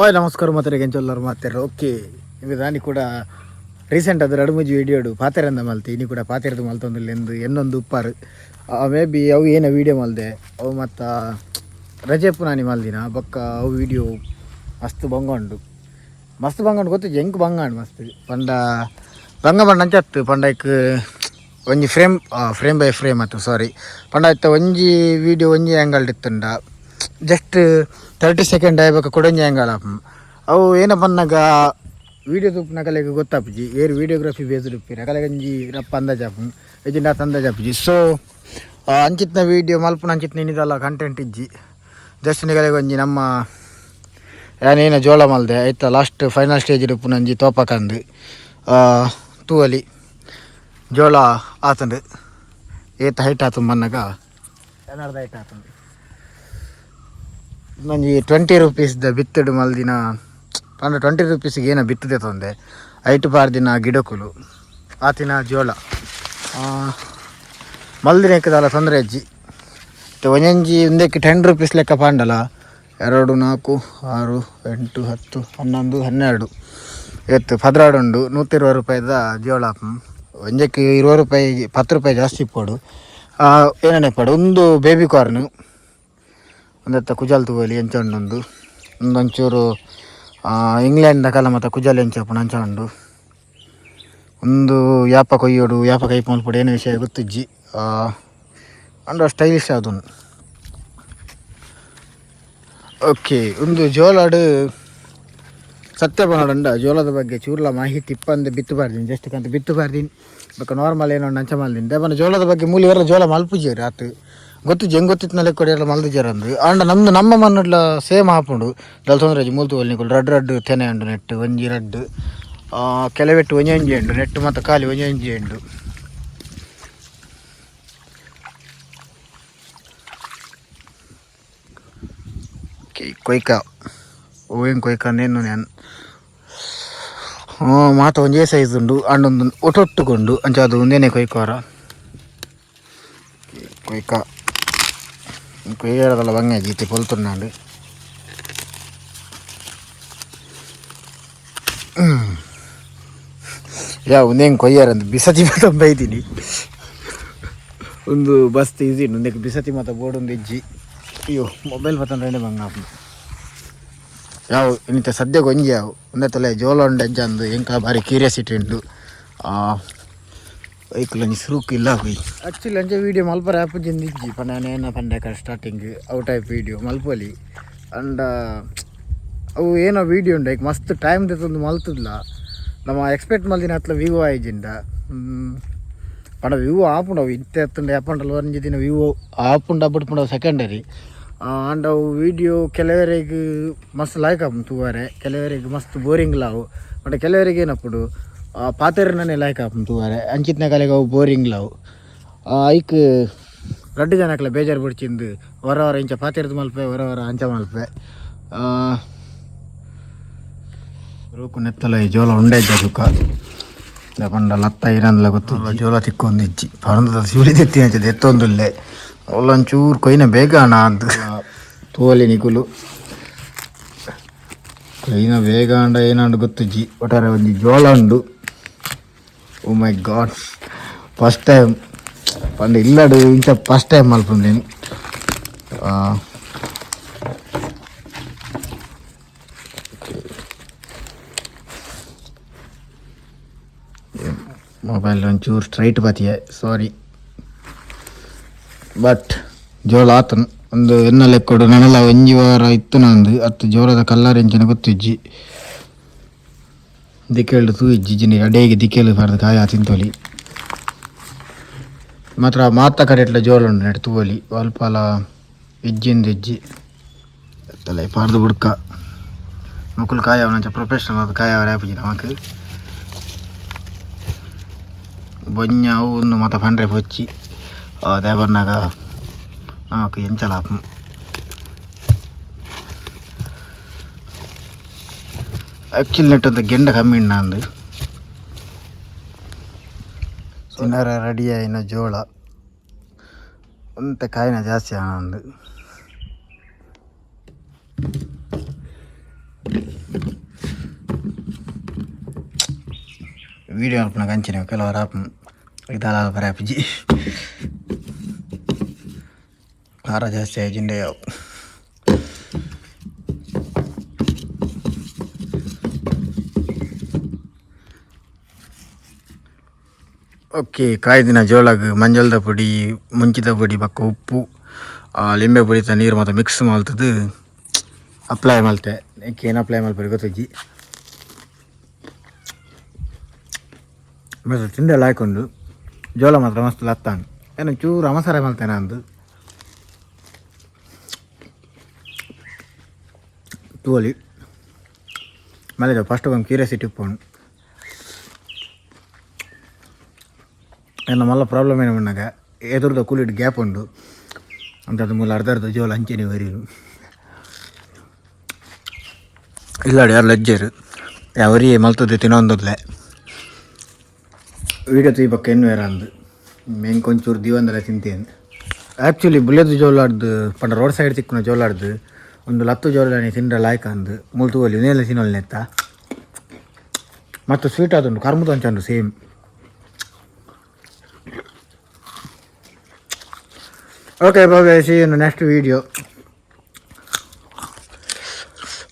ಓಯ್ ನಮಸ್ಕಾರ ಮಾತ್ರ ಎಂಚೊಲ್ಲರು ಮಾತಾರ. ಓಕೆ, ನಿಮಗೆ ದಾನಿ ಕೂಡ ರೀಸೆಂಟ್ ಅದು ರಡು ಮುಜಿ ವಿಡಿಯೋಡು ಪಾತೆರಂದ ಮಲ್ತಿ ಇನಿ ಕೂಡ ಪಾತೆರದು ಮಲ್ತೊಂದಿಲ್ಲ ಎಂದು ಎನ್ನೊಂದು ಉಪ್ಪಾರು. ಮೇ ಬಿ ಅವು ಏನೋ ವೀಡಿಯೋ ಮಲ್ದೆ ಅವು ಮತ್ತು ರಜೆಪ್ಪು ನಾನಿ ಮಲ್ದಿನ ಬೊಕ್ಕ ಅವು ವೀಡಿಯೋ ಮಸ್ತ್ ಬಂಗ ಉಂಡು, ಮಸ್ತ್ ಬಂಗ ಉಂಡು ಗೊತ್ತಿಜ್ಜಿ ಎಂಕ್ ಬಂಗ ಉಂಡು ಮಸ್ತ್ ಪಂಡ ಬಂಗ ಪಂಡ ಅಂಚತ್ತು ಪಂಡ ಇಕ್ ಒಂಜಿ ಫ್ರೇಮ್ ಫ್ರೇಮ್ ಬೈ ಫ್ರೇಮ್ ಆತು ಸಾರಿ ಪಂಡ ಇತ್ತ ಒಂಜಿ ವೀಡಿಯೋ ಒಂಜಿ ಆ್ಯಂಗಲ್ ಇತ್ತುಂಡ ಜಸ್ಟ್ 30 ಸೆಕೆಂಡ್ ಆಯ್ಬೇಕು ಕೊಡೊಂಜಿ ಆ್ಯಂಗಲ್ ಆಪುಂಡು. ಅವು ಏನ ಪನ್ನಗ ವೀಡಿಯೋ ತೂಪುನಕಲೆಗ್ ಗೊತ್ತಾಪುಜಿ ಏರ್ ವೀಡಿಯೋಗ್ರಫಿ ಬೇಸ್ಡ್ ಉಪ್ಪೆರ್ ಅಕಲೆಗ್ ಒಂಜಿ ರಪ್ಪ ಅಂದಾಜು ಆಪುಂಡು ಇಜ್ಜಿಂಡ ಆತ್ ಅಂದಾಜು ಆಪುಜಿ. ಸೊ ಅಂಚಿತ್ತಿನ ವೀಡಿಯೋ ಮಲ್ಪುನ ಅಂಚಿತ್ತಿನ ಇನಿದಲ್ಲ ಕಂಟೆಂಟ್ ಇಜ್ಜಿ. ಜಸ್ಟ್ ನಿಗಲೆಗ್ ಒಂಜಿ ನಮ್ಮ ಯಾನೇನ ಜೋಳ ಮಲ್ದೆ ಐತ ಲಾಸ್ಟ್ ಫೈನಲ್ ಸ್ಟೇಜ್ ಉಪ್ಪುನ ಒಂಜಿ ತೋಪಕಂದು ತೂವಲಿ ಜೋಳ ಆತುಂಡು ಏತ್ ಹೈಟ್ ಆತುಂಡು ಬನ್ನಗ ಏನಾರ್ದ ಹೈಟ್ ಆತುಂಡು. ಒಂಜಿ 20 ರುಪೀಸ್ದ ಬಿತ್ತುಡು ಮಲ್ದಿನ ಪಂಡ 20 ರುಪೀಸ್ಗೆ ಏನ ಬಿತ್ತದೆ ತೊಂದೆ ಐಟ್ ಪಾರ್ದಿನ ಗಿಡಕುಲು ಆತಿನ ಜೋಳ ಮಲ್ದಿನ ದಾಲ ತೊಂದರೆ ಅಜ್ಜಿ ಒಂಜೊಂಜಿ ಒಂದಕ್ಕೆ 10 ರುಪೀಸ್ ಲೆಕ್ಕ ಪಾಂಡಲ 2 4 6 8 10 11 12 ಎತ್ತು 12 ಉಂಡು 120 ರೂಪಾಯಿದ ಜೋಳ. ಒಂಜಕ್ಕೆ 20 ರೂಪಾಯಿ 10 ರೂಪಾಯಿ ಜಾಸ್ತಿ ಇಪ್ಪೋಡು. ಏನನೆ ಇಪ್ಪಡು ಒಂದು ಬೇಬಿ ಕಾರ್ನ್ ಒಂದತ್ತ ಕುಜಾಲ್ ತೂವಲಿ ಎಂಚ ಉಂಡು ಒಂದೊಂಚೂರು ಇಂಗ್ಲೆಂಡ್ದ ಕಲ ಮತ್ತು ಕುಜಾಲ್ ಎಂಚ ಉಪ್ಪುಂಡು ಅಂಚ ಉಂಡು. ಒಂದು ಯಾಪ ಕೊಯ್ಯೋಡು ಯಾಪ ಕೈಪು ಮಲ್ಪೊಡು ಏನು ವಿಷಯ ಗೊತ್ತಿಜ್ಜಿ ಅಂಡ ಸ್ಟೈಲಿಶ್ ಆದುಂಡು. ಓಕೆ, ಒಂದು ಜೋಳಡ್ ಸತ್ಯ ಪನೊಡಂಡ ಜೋಳದ ಬಗ್ಗೆ ಚೂರ್ಲ ಮಾಹಿತಿ ಇಪ್ಪಂದೆ ಬಿತ್ತು ಬಾರ್ದಿನಿ ಜಸ್ಟ್ ಕಂತ ಬಿತ್ತು ಬಾರ್ದಿನಿ ಬೊಕ್ಕ ನಾರ್ಮಲ್ ಏನೋ ಅಂಚ ಮಲ್ದಿನಿ ದೇವನ ಜೋಳದ ಬಗ್ಗೆ ಮೂಲಿ ಏರ್ಲ ಜೋಳ ಮಲ್ಪುಜೆರ್ ಆತ್ ಗೊತ್ತಿಜ್ಜಿ ಹೆಂಗೆ ಗೊತ್ತಿತ್ತು ಲೆಕ್ಕ ಏರ್ಲ ಮಲ್ದಿಜೆರ್ ಅಂದು. ಆಂಡ ನಮ್ದು ನಮ್ಮ ಮಣ್ಣುಡ್ಲ ಸೇಮ್ ಆಪುಂಡು ದಾಲ ತೊಂದರೆ ಇಜ್ಜಿ. ಮೂಲು ತೂವೊಲಿ ನಿಕುಲು ರಡ್ಡ್ ರಡ್ಡ್ ತೆನೆ ಉಂಡು ನೆಟ್ ಒಂಜಿ ರಡ್ಡ್ ಕೆಲವೆಟ್ಟು ಒಂಜಿ ಒಂಜಿ ಉಂಡು ನೆಟ್ ಮಾತ ಖಾಲಿ ಒಂಜಿ ಒಂಜಿ ಉಂಡು. ಕೊಯ್ಕ ಓವೇನು ಕೊಯ್ಕ ನೇನು ನಾನು ಮಾತ ಒಂಜೇ ಸೈಜ್ ಉಂಡು ಅಂಡೊಂದು ಒಟ್ಟೊಟ್ಟುಕೊಂಡು ಅಂಚ ಅದು ಒಂದೇನೆ ಕೊಯ್ಕೋರ ಕೊಯ್ಕ ಕೊಯ್ಯರದಲ್ಲ ಬಂಗ ಜೀತಿ ಪೊಲ್ತುಂಡು. ಯಾ ಒಂದೇನು ಕೊಯ್ಯಾರಂದು ಬಿಸತಿ ಮಾತ ಬೈದಿನಿ ಒಂದು ಬಸ್ ಈಸಿ ಉಂದೆಕ್ ಬಿಸತಿ ಮಾತ ಬೋರ್ಡ್ ಒಂದು ಇಜ್ಜಿ. ಅಯ್ಯೋ ಮೊಬೈಲ್ ಪತ್ತಂದ್ರೆ ಬಂಗ ಆಪುಂಡು. ಯಾವ ಇನ್ನಿತ ಸದ್ಯಕ್ಕೆ ಒಂಜಿ ಯಾವು ಒಂದೇ ತಲೆ ಜೋಳ ಉಂಡು ಅಂಚ ಅಂದು ಎಂಕ ಬಾರಿ ಕ್ಯೂರಿಯಾಸಿಟಿ ಉಂಡು. ವೆಹಿಕಲ್ ಒಂಜಿ ಸುರುಕು ಇಲ್ಲ ಹೋಯ್. ಆ್ಯಕ್ಚುಲಿ ಅಂಚ ವೀಡಿಯೋ ಮಲ್ಪರೆ ಆಪುಜಿಂದು ಇಜ್ಜಿ ಪಂಡ ಏನ ಪಂಡ ಸ್ಟಾರ್ಟಿಂಗ್ ಅವು ಟೈಪ್ ವೀಡಿಯೋ ಮಲ್ಪೊಲಿ ಅಂಡ ಅವು ಏನೋ ವೀಡಿಯೋ ಉಂಡು ಐಕ್ ಮಸ್ತ್ ಟೈಮ್ ದೆತ್ತೊಂದು ಮಲ್ತುದ್ಲ ನಮ್ಮ ಎಕ್ಸ್ಪೆಕ್ಟ್ ಮಲ್ದಿನ ಅತ್ಲ ವ್ಯೂ ಆಯ್ಜಿಂಡ ಪಂಡ ವ್ಯೂ ಆಪುಂಡು ಅವು ಇತ್ತೆ ಅತ್ತುಂಡ ಯಾಪಂಡಲ ಒಂಜಿ ದಿನ ವ್ಯೂ ಆಪುಂಡ ಬುಡ್ಪುಂಡ ಸೆಕೆಂಡರಿ. ಆಂಡ ಅವು ವೀಡಿಯೋ ಕೆಲವರಿಗೆ ಮಸ್ತ್ ಲಾಯ್ಕ್ ಆಪುಂಡು ತೂವರೆ, ಕೆಲವರಿಗೆ ಮಸ್ತ್ ಬೋರಿಂಗ್ ಲಾವು ಪಂಡ ಕೆಲವರಿಗೆ ಏನಪ್ಪುಂಡು ಪಾತೆರ್ನನೆ ಲಾಯ್ಕ್ ಆಪುಂಡು ತೂವರೆ ಅಂಚಿತ್ನ ಕಾಲೆಗ್ ಅವು ಬೋರಿಂಗ್ ಲಾವು. ಐಕ್ ರಡ್ಡ್ ಜನಕ್ಲ ಬೇಜಾರು ಬೊಡ್ಚಿಂದು ವರ ವರ ಇಂಚ ಪಾತೆರ್ದ್ ಮಲ್ಪೆ ವರ ವರ ಅಂಚ ಮಲ್ಪೆ. ರೋಕು ನೆತ್ತಲ ಈ ಜೋಳ ಉಂಡೆ ಇಜ್ಜ ಸುಖ ಪಂಡ ಲತ್ತ ಇರಂದ್ಲ ಗೊತ್ತು ಜೋಳ ತಿಕ್ಕೊಂದು ಇಜ್ಜಿ ಪರಂದ ಸುಳಿ ತೆತ್ತಿ ಅಂಚ ದೆತ್ತೊಂದುಲ್ಲೆ ಅವ್ಲೊಂಚೂರು ಕೊಯ್ನ ಬೇಗ ಅಣ್ಣ ಅಂದ್ ತೂವಲಿ ನಿಕುಲು ಕೊಯ್ನ ಬೇಗ ಅಂಡ ಏನಾಂಡ್ ಗೊತ್ತಿಜ್ಜಿ ಒಟ್ಟಾರೆ ಒಂಜಿ ಜೋಳ ಉಂಡು. ಓ ಮೈ ಗಾಡ್, ಫಸ್ಟ್ ಟೈಮ್ ಪಂಡ ಇಲ್ಲಡು ಇಂಚ ಫಸ್ಟ್ ಟೈಮ್ ಮಲ್ಪುಂದೇನು. ಮೊಬೈಲ್ ಒಂಚೂರು ಸ್ಟ್ರೈಟ್ ಬತ್ತಿಯೆ ಸಾರಿ ಬಟ್ ಜೋಳ ಆತನು ಒಂದು ಎನ್ನ ಲೆಕ್ಕೊಡು ನನಲ ಒಂಜಿ ವಾರ ಇತ್ತು ನಂದು ಅತ್ತು ಜೋಳದ ಕಲ್ಲರ್ ಎಂಚಿನ ಗೊತ್ತಿಜ್ಜಿ ದಿಕ್ಕೆಲ್ಡ್ ತೂ ಇಜ್ಜಿ ಜಿನಿ ಅಡೇಗೆ ದಿಕ್ಕೆಲು ಪಾರ್ದು ಕಾಯ ತಿಂತೊಲಿ ಮಾತ್ರ ಮಾತ ಕಡೆಟ್ಲ ಜೋಳ ಉಂಡು ನೆಟ್ ತೂವೊಲಿ ಅಲ್ಪಲ ಇಜ್ಜಿಂದು ಇಜ್ಜಿ ತಲೆ ಪಾರ್ದು ಬುಡ್ಕ ಮೊಕುಲು ಕಾಯ ಅವನಂಚ ಪ್ರೊಫೆಷನಲ್ ಅದು ಕಾಯ ಅವರ ಆಪುಜಿ ನಮಕ್ ಬೊಂಜ ಅವು ಉಂದು ಮಾತ ಪಂಡ್ರೆ ಪೊಚ್ಚಿ ದಾಯೆ ನಮಕ್ ಎಂಚಲ ಆಪುಂಡು. ಆ್ಯಕ್ಚುಲಿ ನೆಟ್ ಅಂತ ಗೆಂಡ ಕಮ್ಮಿ ಉಂಡು ಅಂದು ತಿನ್ನರ ರೆಡಿ ಆಯಿನ ಜೋಳ ಒಂತೆ ಕಾಯಿನ ಜಾಸ್ತಿ ಆನಂದು. ವೀಡಿಯೋ ಮಲ್ಪುನಗ ಅಂಚನೆ ಕೆಲವರ ಆಪುಂಡು ದಾಲ ಮಲ್ಪರೆ ಆಪುಜಿ. ಖಾರ ಜಾಸ್ತಿ ಆಯಿಜಿಂಡ ಯಾವು. ಓಕೆ, ಕಾಯ್ದಿನ ಜೋಳಗ್ ಮಂಜಲ್ದ ಪೊಡಿ, ಮುಂಚಿದ ಪೊಡಿ ಬೊಕ್ಕ ಉಪ್ಪು, ಲಿಂಬೆ ಪೊಡಿತ ನೀರು ಮಾತ ಮಿಕ್ಸ್ ಮಲ್ತದು ಅಪ್ಲೈ ಮಲ್ತೆ. ಏನು ಅಪ್ಲೈ ಮಲ್ಪರೆ ಗೊತ್ತಿಜ್ಜಿ. ಮತ್ತೆ ತಿಂದೆಲ್ಲ ಹಾಕೊಂಡು ಜೋಳ ಮಾತ್ರ ಮಸ್ತ್ ಲತ್ತಾಂಡ್. ಏನು ಚೂರು ಅವಸರ ಮಲ್ತೇನೆ ಅಂದು ತೂವೊಲಿ. ಮಲ್ಲೆದ ಫಸ್ಟ್ ಒಂದು ಕ್ಯೂರಿಯಾಸಿಟಿ ಉಪ್ಪುಂಡು. ಎನ್ನ ಮಲ್ಲ ಪ್ರಾಬ್ಲಮ್ ಏನು ಪನ್ನಗ ಎದುರುದ ಕೂಲಿಡ್ ಗ್ಯಾಪ್ ಉಂಡು ಅಂಚಾದ್ ಮೂಲು ಅರ್ಧ ಅರ್ಧ ಜೋಳ ಅಂಚೆನೆ ಒರಿಯುನು. ಇಲ್ಲಡ್ ಯಾರ್ಲ ಇಜ್ಜೆರ್ ಒರಿಯೆ ಮಲ್ತುದು ತಿನೊಂದುಲ್ಲೆ. ವೀಡಿಯೋ ತೂಯಿ ಬೊಕ್ಕ ಎನ್ನುವೆರ್ ಅಂದ್ ಎಂಕ್ ಒಂಚೂರು ದೀವಂದಲ ತಿಂತೇನ್. ಆಕ್ಚುಲಿ ಬುಲೆದ್ ಜೋಲಾಡ್ದು ಪಂಡ ರೋಡ್ ಸೈಡ್ ತಿಕ್ಕುನ ಜೋಲಾಡ್ದು ಉಂದು ಲತ್ತು ಜೋಲನೆ ತಿಂಡ ಲಾಯ್ಕ್ ಅಂದ್. ಮೂಲು ತೂವೊಲಿ ಉಂದೆನ್ಲ ತಿನೊಲಿ ನೆತ್ತ ಮಸ್ತ್ ಸ್ವೀಟ್ ಆದುಂಡು, ಕರ್ಮುದ ಅಂಚ ಉಂಡು same. Okay, bye, see you in next video.